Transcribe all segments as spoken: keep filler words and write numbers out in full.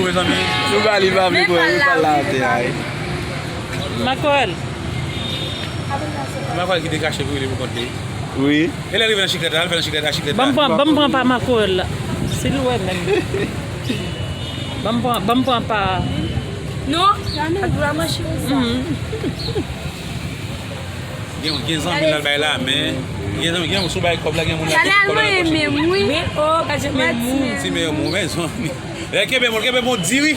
Mezanmi. Nou ba li pa vle kwè, li pa la atè a. Makwèl. Makwèl ki te kache pou li pou kont li. Wi. E lè rive nan chiklèt la, al fè nan chiklèt la, chiklèt la. Ban m pran, ban m pran pa makwèl la. Si l wè menm. Ban m pran, ban m pran pa. Non, ak dwa manche sa. Gen, gen zanmi l al bay la, men gen zanmi, gen moun sou bay kòb la, gen moun la gen kòb la nan pòch li. Men, oh, gade men moun. Ti men moun, men zanmi. Eh, kenbe moun, kenbe moun diri.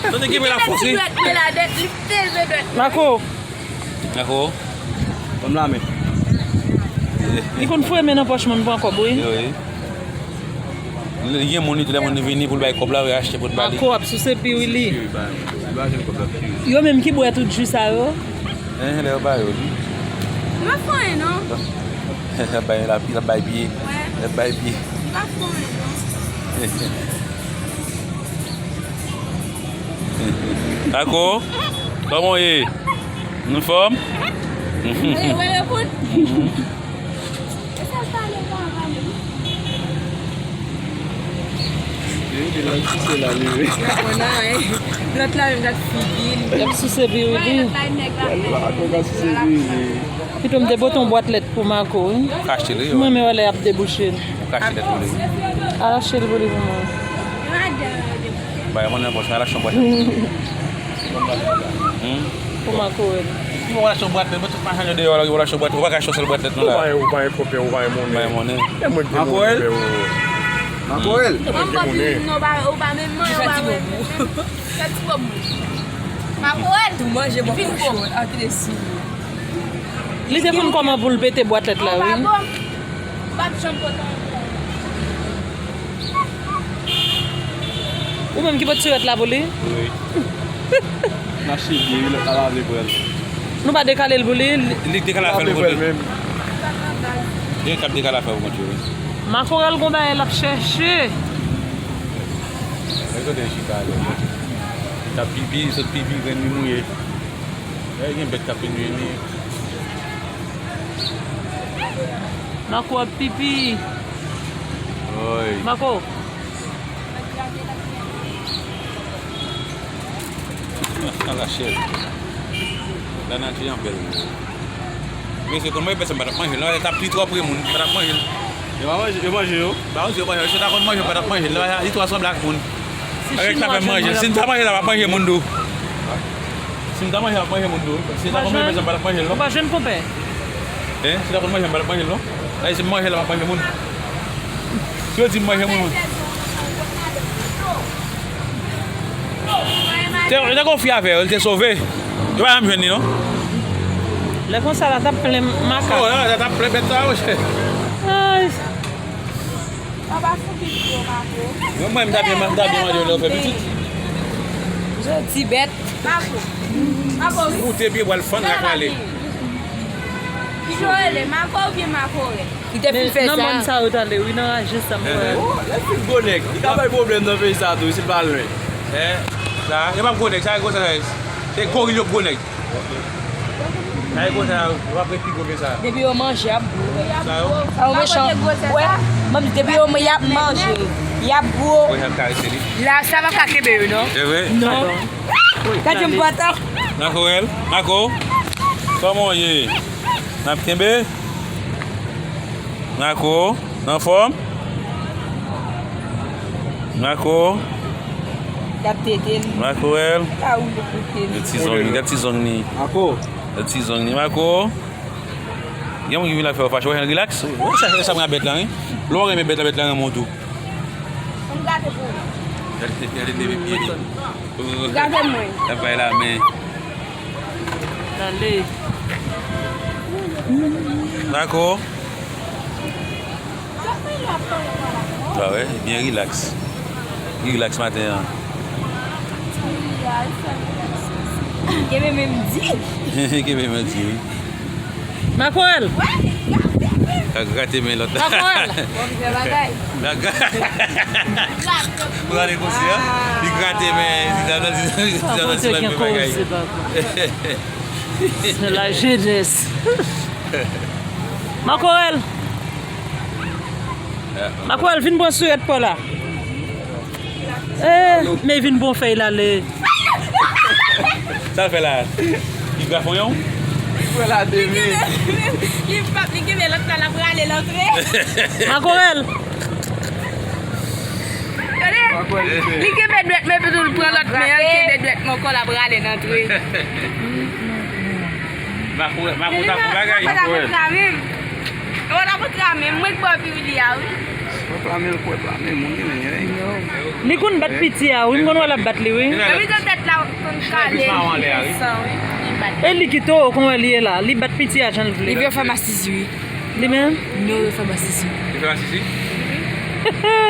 Tande kenbe la fòs, wi. Li te leve dwèt, li te leve dwèt. Mako. Mako. Ban m la men. Li konn foure men nan pòch moun pran kòb, wi. Wi, wi. Li gen moun, li, tout lè moun vini pou l bay kòb la, wi, achte pou l ba li. Mako ap souse pi, wi, li. Li pa, li pa jwenn kòb la pi, wi. Yo menm ki bwè tout ji sa yo. Eh, lè yo ba yo, wi. Li pa fè anyen, non. L ap bay, l ap, l ap bay pye. Wè. L ap bay pye. Li pa fè anyen, non. Ako, kòman w ye? Anfòm? Wè, wè, wè, fout. E sa l pale pa anba menm. Li, li, l ap souse la, li, wi. Lòt la, eh. Lòt la, menm gad figi l. L ap souse pi, wi, li. Lòt la, nèg la. Lòt la, nèg la. Pito m te pote yon bwat lèt pou Mako, wi. Ou ka achte l, wi. Mwen, men wè lè y ap debouche l. Ou ka achte lèt pou li. Al achte l pou li pou mwen. Bay mwen nan pòch, al achte yon bwat lèt. Hmm? Pou Mako, wi. Ou al achte yon bwat lèt, mwen tout machann yo deyò la, ou al achte yon bwat, ou pa ka achte yon sèl bwat lèt, non, la. Ou pa gen, ou pa gen kòb, ou pa gen monnen. Ou pa gen monnen. E mwen ki gen monnen, frè, ou. Makorèl. Mwen pa di non, ou pa menm mwen, ou pa menm. Fè ti bòb mwen. Makorèl. Tou manje, bon, kou cho. A, ki desi. Li te konn kòman pou l pete bwat lèt la, wi. Ou pa bon. Ou pa janm kontan. Ou menm ki pot sirèt la pou li? Wi. Mache byen, wi, lòt la pa vle pran l. Nou pa dekale l pou li? Li dekale afè l pou kont li. Gen k ap dekale afè l pou kont yo, wi. Makorèl gon bagay l ap chèche. Mwen kote l chita a, lè l t ap pipi, li sot pipi, grenn li mouye. Lè gen bèt k ap vin jwenn li. Mako ap pipi. Oy. Mako. Ala chèl. Lanati an bèl. Men se konn mwen pèsonn pa t ap manje l. Lè t ap pi twò pre moun, pa t ap manje l. Yo pa manje, yo manje yo. Ba, yo manje, yo ta konn manje, pa t ap manje l. Li twò sanble ak moun. Avèk sa fè manje. Si m ta manje la, m ap manje moun tou. Si m ta manje, m ap manje moun tou. Si m ta konn manje, m pa t ap manje l, non. Ou pa jwenn konpè? Hein? Si m ta konn manje, m pa t ap manje l, non. Ay, si m manje la, m ap manje moun. Si yo di m manje moun. Te, te gon fi avè yo, li te sove. Yo pa janm jwenn li, non. Lè konsa, la t ap plen makak. Oh, la, la t ap plen bèt sa, monchè. Ay. Papa fou pitit yo, Mako. Mwen, mwen, m ta byen, m ta byen mande yo lè yo fè pitit. Jodi bèt. Mako. Mako, wi. Ou te byen pral fann la k ale. Ki jan w rele, Mako oubyen Makorèl? Li te fin fè sa. Nan mòn sa yo t ale, wi, nan raje sa, m wè. Oh, lè fin gwo nèg. Li ka bay pwoblèm nan peyi sa tou, si l pa lwen. Eh, sa, yo p ap gwo nèg, sa, gwo sa, se goril yo gwo nèg. Ay, konsa, w ap ret pi gwo ke sa. Depi yo manje, y ap gwo. Sa yo? Sa yo mechan. Wè, manmi, depi yo, y ap manje, y ap gwo. Wè, y ap karese li. La, sa pa ka kenbe yo, non. Se vre? Non. Gade yon pata. Makorèl, Mako, kòman w ye? N ap kenbe? Mako. Anfòm? Mako? Gad tete l. Makorèl? Ka woule pou tete l. Gad ti zong li, gad ti zong li. Mako? Gad ti zong li, Mako. Gen moun ki vin la fè w fache, w rilaks. Ou chache sa mwen bèt la, wi. Lè w renmen bèt la, bèt la renmen w tou. Ann gade pou ou. Gade, gade leve pye li. Gade mwen. L ap bay la men. Dale. Dakò. Sa wè, byen rilaks. Rilaks maten an. Kenbe men m di. Kenbe men m di, wi. Makorèl. Ka grate men lòt la. Makorèl. Bon, fè bagay. Pou gade konsi an, li grate men, li grate men, li grate men, li grate men, li grate men, li grate men, li grate men. Se la jenès. Makorèl. Makorèl, vin pran sirèt pa w la. Eh, men vin bon fèy la le. Sa l fè la? Li grafonyon? Li pran la de men. Li pap, li kenbe lòt la, l ap rale l antre. Makorèl. Tande? Li kenbe dwèt men epi tou l pran lòt men an, l kenbe dwèt men ankò, l ap rale l antre. Makorèl, makorèl ta fon bagay. Makorèl. Ou la kontra menm, mwen k ba w pi w li a wi. Kwè pa menm, kwè pa menm, moun gen men, wi. Li konn bat piti a, wi, m konn wè l ap bat li, wi. Epi jan tèt la konn kale, li san, wi. Li bat. E li ki toro, konn wè li ye la. Li bat piti a jan l vle. Li vle fè m asizi, wi. Li menm? Non, yo fè m asizi. Li fè asizi?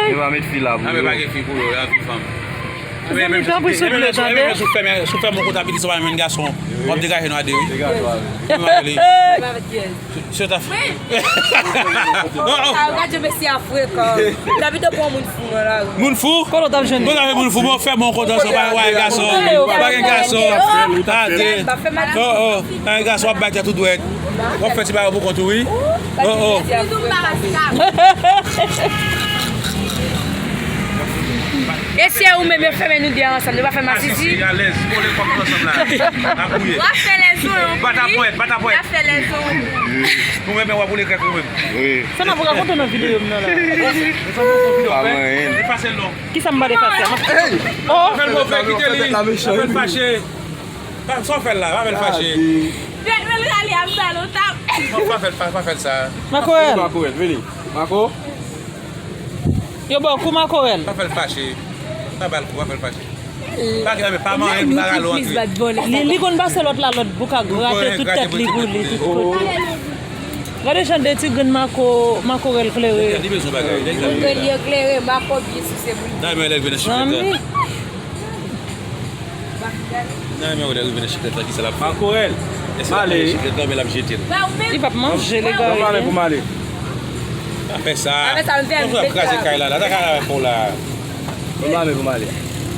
Yo pa met fi la pou yo. Ah, men pa gen fi pou yo, y ap viv fanm. Zanmi, tanpri, souple, tande. Si w fè m yon konta piti, se pa menm gason. W ap degaje nou a de, wi. Degaje nou a de. Mwen avèk Diaz. Se ta fè. Wi. Oh, oh. Ah, gade mesye a frekan. David pran moun fou nan lari. Moun fou? Kote w t ap jwenn li? Kote w t ap jwenn moun fou? Bon, fè bon kontan sa, pa gen gason. Pa gen gason. Ade. Oh, oh. Pa gen gason, w ap bay tèt ou dwèt. W ap fè ti bagay pou kont ou, wi. Oh, oh. E se ou menm yo fèmen nou de ansanm, nou pa fè m asizi. Asisi, alèz, kole kòk nou ansanm la. Apwiye. W ap fè lèzon, w ap fè lèzon. Ou renmen w ap woule kèk ou menm. Wi. Sa n ap rakonte nan videyo m nan la? Pa mwen. Efase l non. Kisa m pral efase a? Oh! Fè l move, kite li. Fè l fache. Sa w fè l la, pa fè l fache. Fè l rale ap ba l yon tap. Pa fè l, pa, pa fè l sa. Makorèl. Makorèl, vini. Mako. Yo ba w kou Makorèl. Pa fè l fache. Pa ba l kou, pa fè l fache. Pa gen, pa manyen, pa rale w antre. Li, li konn pase lòt la, lòt bouk a grate tout tèt li pou li, tout kote. Gade jan de ti grenn mako, makorèl klere. Li bezwen bagay, li egzajere. Grenn yo klere, mako byen souse pou li. Nan men lè l vin nan siklèt la. Zanmi. Nan men lè l rive nan siklèt la, kisa l ap fè? Makorèl. Èske l ap manje siklèt la oubyen l ap jete l? Li p ap manje, l egare. Mwen pale pou m ale. Pa fè sa. Pa fè sa, m fè. Mwen ap kraze kay la, la, ta kay la fè w la. Mwen pale pou m ale.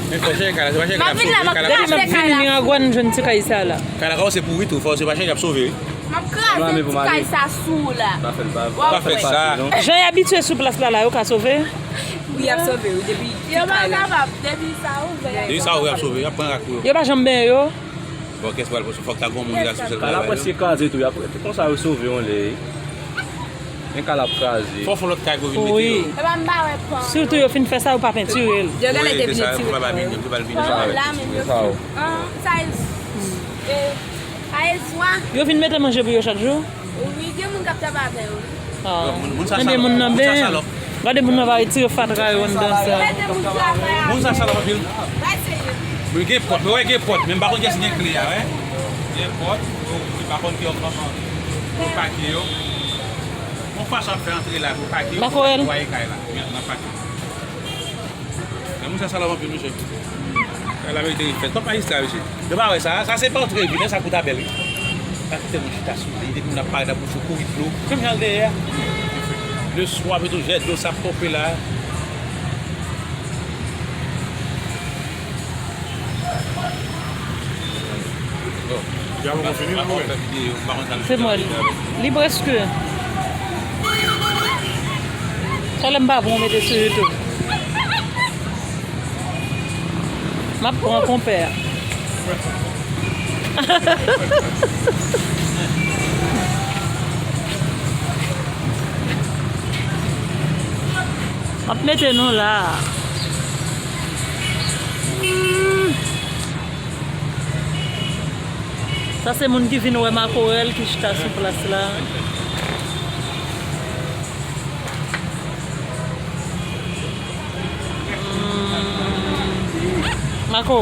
Men fò chèche kay la, se pa chèche kay la ap sove, kay la. M ap vin la, m ap kraze kay la. Vini, an gwa n jwenn ti kay sa la. Kay la kòmanse pouri tou, fò se pa chèche ap sove, wi. M ap kraze ti kay sa sou ou la. Pa fè l, pa, pa fè sa. Jan y abitye sou plas la, la, yo ka sove? Wi, y ap sove, wi, depi ti kay la. Yo pa kapab, depi sa ouvè. Depi sa ouvè, y ap sove, y ap pran rak pou yo. Yo pa janm benyen yo? Bon, kès pral pran sou, fòk ta gon moun ki ta sou sèl travay la. Kay la prèske kraze tou, y ap, konsa yo sove yon lè. Men kay la ap kraze. Fò fè lòt kay pou vin mete yo. Wi. Epa m pa wè pan. Sitou yo fin fè sa, yo pa pentire l. Wi, se sa, yo pa ba vini, yo pa vini. Pan la menm yo fin. An, sa e, e, sa e swa. Yo vin mete manje pou yo chak jou? Wi, gen moun k ap travay avè yo. Ah. Ebyen, moun nan benyen. Gade moun nan va retire fatra yo anndan sa. Moun sa salòp anpil. Wi, gen pòt, mwen wè gen pòt, men m pa konn kiyès ki gen kle a, wè. Gen pòt, yo, m pa konn ki òf anfan. Yo pake yo. Yon fason ap fè antre la, pou pake yo, pou netwaye kay la. Wi, nan pake. Men moun sa salòp anpil, mesye. Kay la merite refèt. Kòm majistra, mesye. Yo pa wè sa, sa se pa antre vil, men sa Kout Abèl, wi. Pa kite moun chita sou li, depi moun ap parèt ap bouche kouri dlo. Menm jan l dèyè a. Leswa, met yon jè dlo, sa ap ponpe la. Se mwen. Li prèske. Talè m pa bon, mete sou YouTube. M ap pran konpè a. M ap mete nou la. Hmm. Sa se moun ki vin wè makorèl ki chita sou plas la. Hmm. Mako.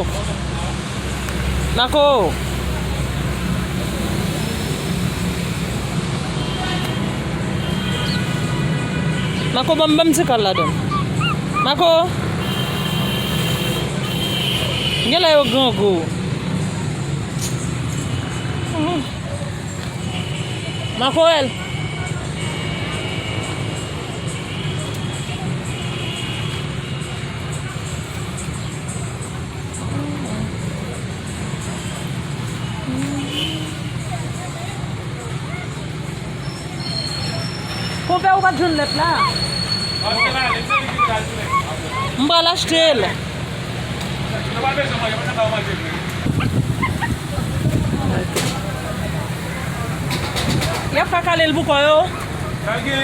Mako. Mako, ban m, ban m ti kal ladan. Mako. Genlè yo grangou. Makorèl. Konpè, ou pa t jwenn lèt la? M pral achte l. Bezwen manje, mwen pa manje vre. Y ap ka kale l pou kò yo. Sa l gen?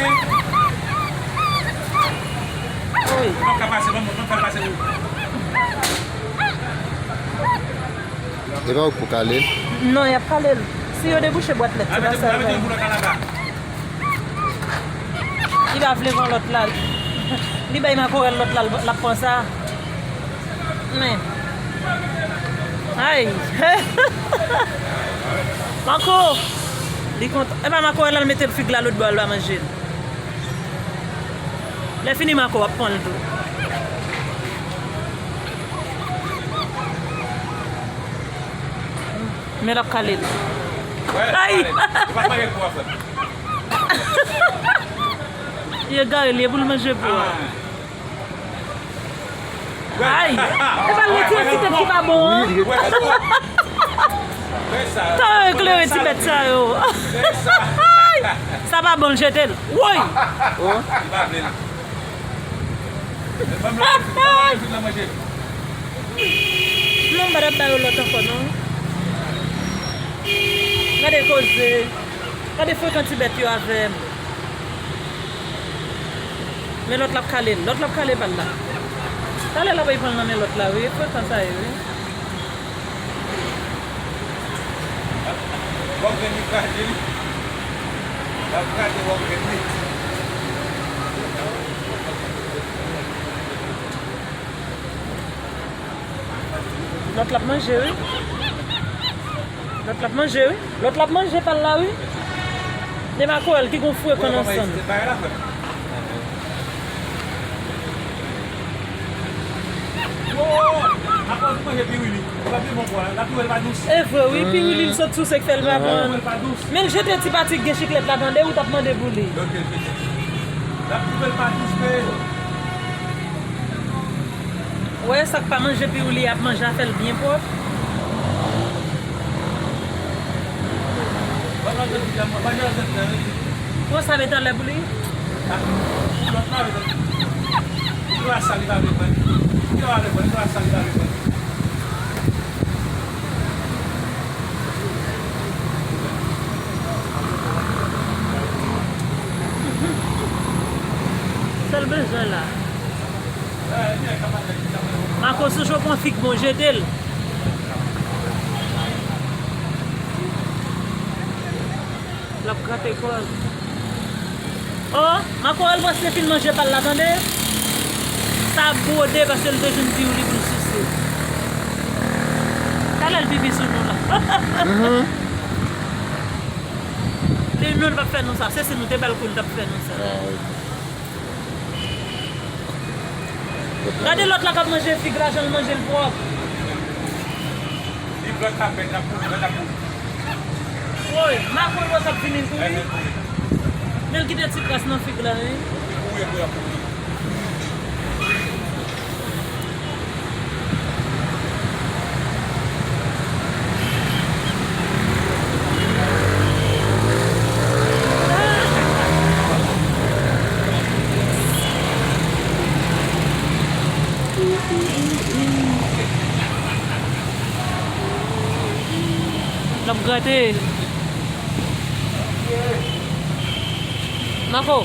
Wi. Mwen pa ka pase, mwen, mwen pa pase. E pa ou k pou kale l? Non, y ap kale l. Si yo debouche bwat lèt, se pa sa yo fè. Li pa vle pran lòt la. Li bay makorèl lòt la, l ap pran sa. Men. Ay. Mako. Li kontan. E pa makorèl la, l mete fig la lòt bò, l pa manje l. Lè fini, Mako ap pran l tou. Men l ap kale l. Ay! Li pa manje pou afè. Li egare, li e pou l manje pou a. Ay! E pa l retire ti tèt ki pa bon an. Tan yo eklere ti bèt sa yo. Ay! Sa pa bon, l jete l. Woy! Non, m pa t ap ba yo lòt ankò, non. Gade koze. Gade frekan ti bèt yo avè m. Men lòt la ap kale l. Lòt la ap kale pa l la. Talè l ap pran l nan men lòt la, wi. Frekan sa ye, wi. W ap grenn li kraze li. W ap kraze, w ap grenn li. Lòt la ap manje, wi. Lòt la ap manje, wi. Lòt la ap manje pa l la, wi. De makorèl ki gon frekan nan san l. E vre, wi, piwili l sot souse k fè l pa bon. Men l jete ti pati k gen chiklèt la, tande, ou t ap mande pou li. Ou wè sa k pa manje piwili ap manje a fè l byen pwòp. Pran sa met anlè pou li. Sa l bezwen la. Mako, si w pran fig bon, jete l. L ap grate kò l. O, makorèl prèske fin manje pa l la, tande. Sa ap bwode paske l te jwenn piwili pou l souse. Talè l pipi sou nou la. Li menm p ap fè nou sa. Se si nou te ba l kou, l t ap fè nou sa. Gade lòt la k ap manje fig la, jan l manje l pwòp. Li pran kapèt, l ap kouri, l ap kouri. Woy, makorèl wè k ap vini l kouri. Men l kite ti kras nan fig la, wi. Kouri, kouri, ap kouri. L ap grate. Mako.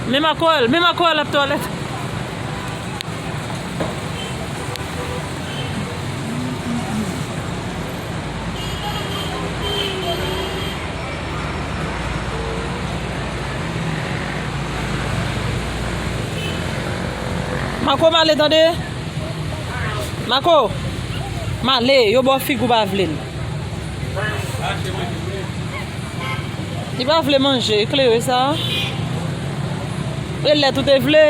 Men makorèl, men makorèl ap twalèt. Mako, m ale, tande. Mako, m ale, yo ba w fig ou pa vle l. Li pa vle manje, eklere sa. E lèt ou te vle.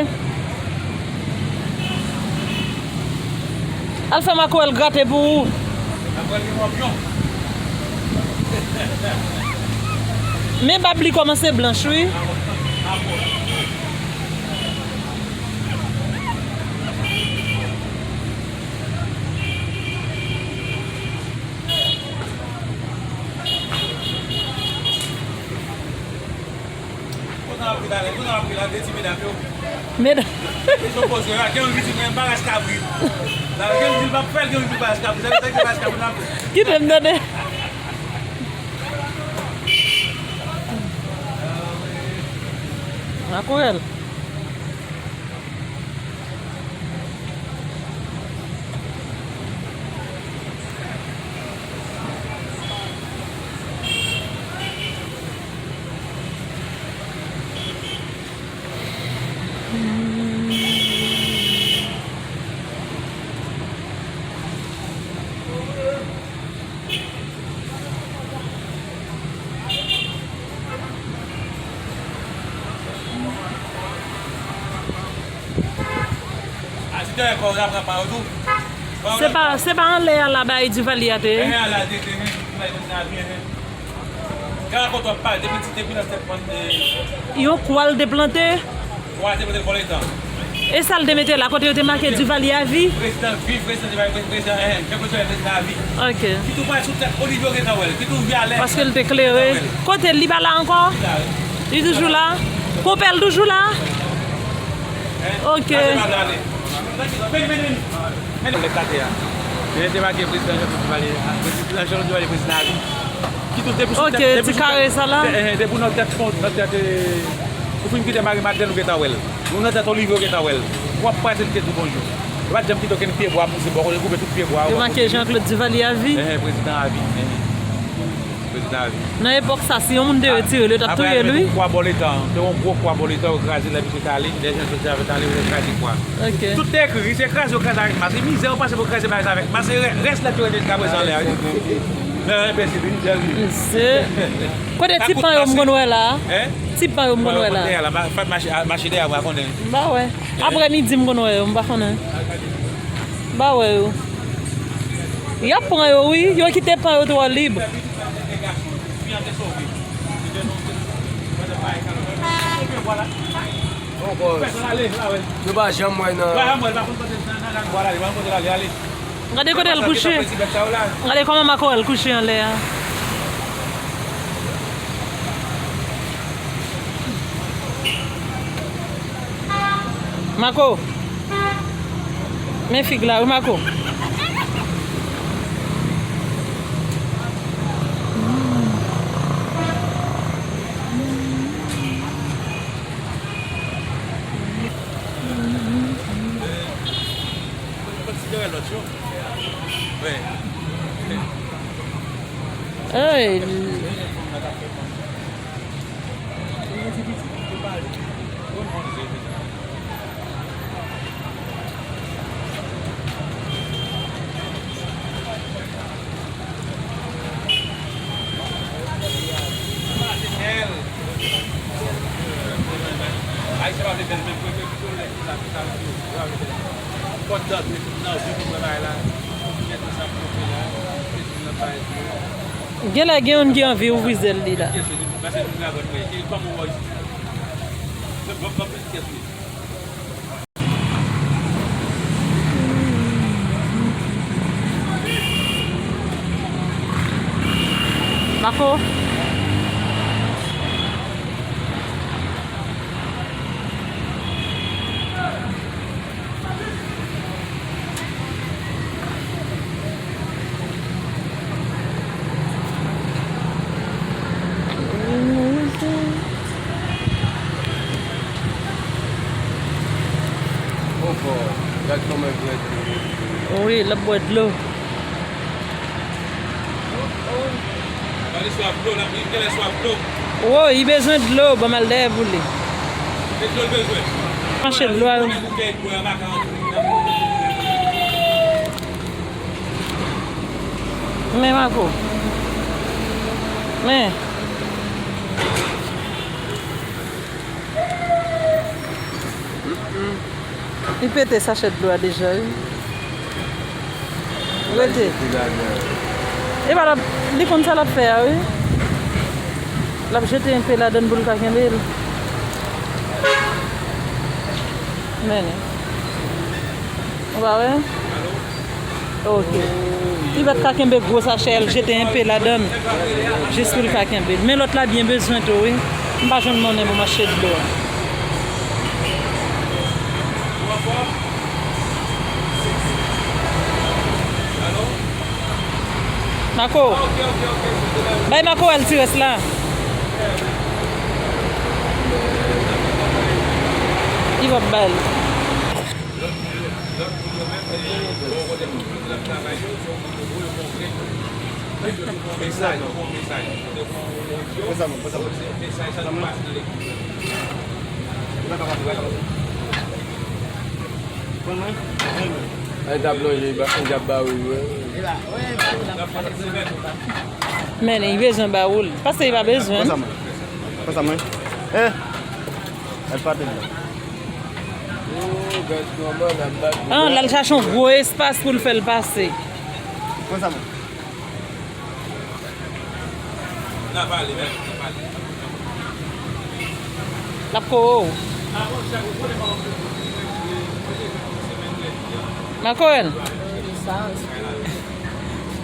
Al fè makorèl grate pou ou. Men bab li kòmanse blanch, wi. Gade ti medam yo. Medam. Yo poze la, gen yon ki di mwen baraj kabrit. La, gen yon ki di l p ap fè l, gen yon ki di baraj kabrit. Sa, sa ki baraj kabrit la? Kite m tande. Makorèl. Se pa, se pa anlè a la bay Duvalier a te ye? Yon kwa l te plante. Kwa te mete l bò letan. E sa l te mete la, kote yo te make Duvalier a vi? Prezidan viv, prezidan te bay prezidan, eh, kèlkeswa prezidan a vi. Ok. Ki tou pral sou tèt Olivier ou gentan wè l, ki tou vye alè. Paske l te klere. Kote l, li pa la ankò? Li la, wi. Li toujou la? Konpè l toujou la? Ok. Vini, vini, vini. Men lè kate a. Yo te make prezidan Jean-Claude Duvalier, prezidan Jean-Claude Duvalier, prezidan a vi. Ki tou depi sou tèt, depi sou tèt, eh, eh, depi nan tèt fon, nan tèt, eh, ou fin kite Marie Madeleine, ou gentan wè l. Nou nan tèt Olivier, ou gentan wè l. W ap pase, li te di w bonjou. Yo pa t janm kite okenn pyebwa pouse bò kote, koupe tout pyebwa. Yo make Jean-Claude Duvalier a vi? Eh, eh, prezidan a vi. Eh, eh. Prezidan a vi. Nan epòk sa, si yon moun te retire l, yo t ap touye l, wi. Apre, te gen yon kwa bò letan, te gen yon gwo kwa bò letan, yo kraze l, epi te ale, lè Jean-Claude Duvalier t ale, yo kraze kwa. Ok. Tout te ekri, se kraze yo kraze avèk mas. Se mizè yo pase pou kraze bagay sa avèk mas. Se rè-, rès la ki rete jiska prezan anlè a, wi. Men enbesil, wi, misye. Kote ti pan yo m konn wè la? Ti pan yo m konn wè la? Fèt mache, mache dèyè a, mwen pa konnen. M pa wè. Aprè midi m konn wè yo, m pa konnen. M pa wè yo. Y ap pran yo, wi. Yo kite pan yo twò lib. Ankò, nou pa janm wè nan. Gade kote l kouche. Gade kòman makorèl kouche anlè a. Mako. Men fig la, wi, Mako. Ey. Genlè gen youn ki anvi ouvri zèl li la. Mako. Wi, l ap bwè dlo. Li swaf dlo, li genlè swaf dlo. Wo, li bezwen dlo, ban m al dèyè pou li. Se dlo l bezwen. Mache dlo a. Men Mako. Men. Li pete sachè dlo a deja, wi. Rete. Epa l ap, li konn sa l ap fè a, wi. L ap jete enpe ladann pou l ka kenbe l. Men li. Ou pa wè? Ok. Li pa t ka kenbe gwo sachè a, l jete enpe ladann. Jis pou l ka kenbe l. Men lòt la byen bezwen tou, wi. M pa jwenn monnen pou m achte dlo a. Mako. Bay Mako al ti rès la. Li p ap ba l. Ay, t ap lonje, ba, y ap ba ou, wi. Men, li bezwen ba ou l. Paske li pa bezwen. Pran sa, mwen. Pran sa, mwen. Eh! Al pati la. Ah, l al chache yon gwo espas pou l fè l pase. Pran sa, mwen. L ap kore w. Makoyèl.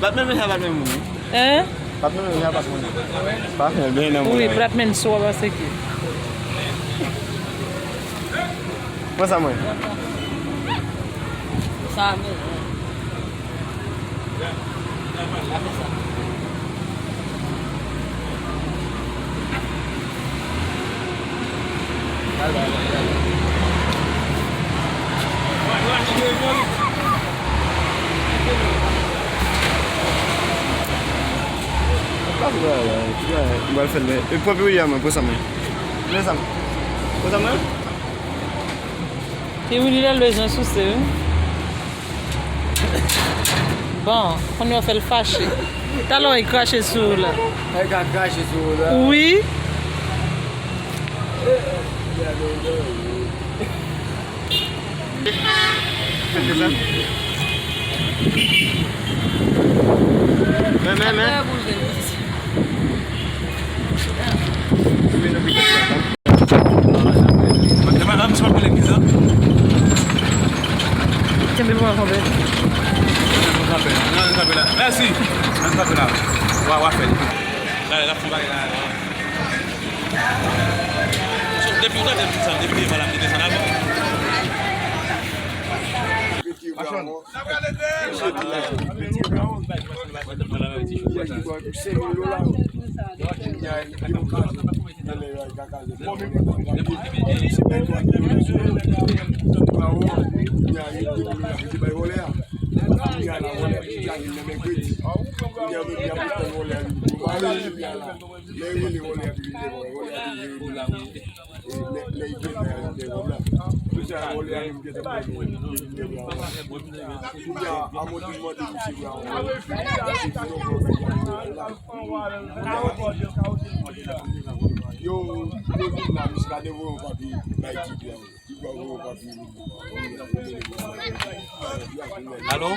Batman sa, batman moun. Hein? Batman sa, batman. Batman byen nan moun. Wi, batman sou a pase ki. Pran sa, mwen. Sa, men. Mwen pral fè l. E pwòp wi a mwen, pran sa mwen. Pran sa mwen. Pran sa mwen. Ti Willy la bezwen souse, wi. Bon, kounye a w fè l fache. Talè w wè l krache sou ou la. Ay ka krache sou ou la. Wi. Men, men, men. Kenbe pou mwen, konpè. Mèsi. Ann kanpe la. W a, w a fè l. Gade, l ap fè bagay la. Depi w tande m di sa, depi devan la, m te desann avè w. Yo, yo vin la, misye ka devoye yon papye bay Ti Blan. Ti Blan voye yon papye. Alo?